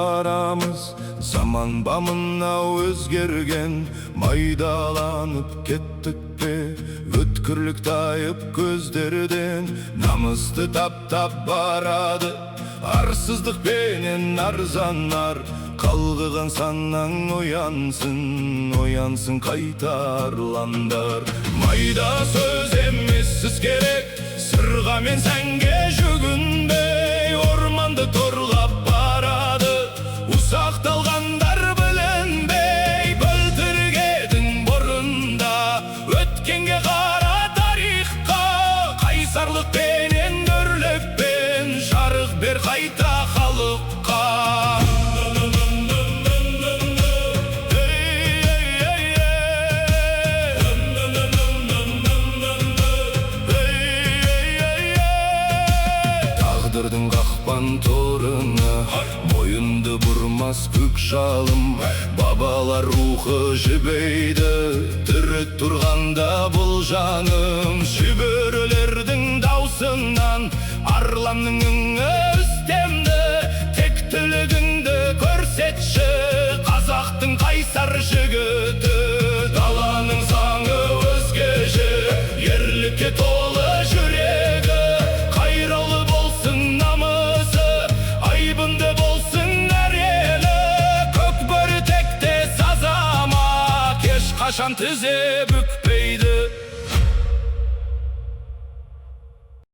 Барамыз. Заман ба мынау өзгерген? Майдаланып кеттік пе? Өткірлік тайып көздерден, намысты таптап барады арсыздықпенен арзанар. Қалғыған санаң оянсын, оянсын қайта, арландар. Майда сөз емес, іс керек. Сырға мен сәнге жүгінбей, орманды торлап барады ұсақталғандар білінбей. Бүлдіргедің бұрында өткенге қара, тарихқа қайсарлықпенен, бірлікпен жарық бер қайта халыққа. Ей, ей, ей, ей. Ей, ей, ей, ей. Тағдырдың қақпан торына мойынды бұрмас көк жалым, бабалар рухы жібейді тірі тұрғанда бұл жаным. Шүберелердің даусынан арланның үні үстемді. Тектілігіңді көрсетші, қазақтың қайсар жігіті. Даланың заңы өзгеше, ерлікке толы жүрегі. Қайраулы болсын намысы, айбынды болсын әр елі. Көк бөрі тектес азамат, ешқашан тізе бүкпе.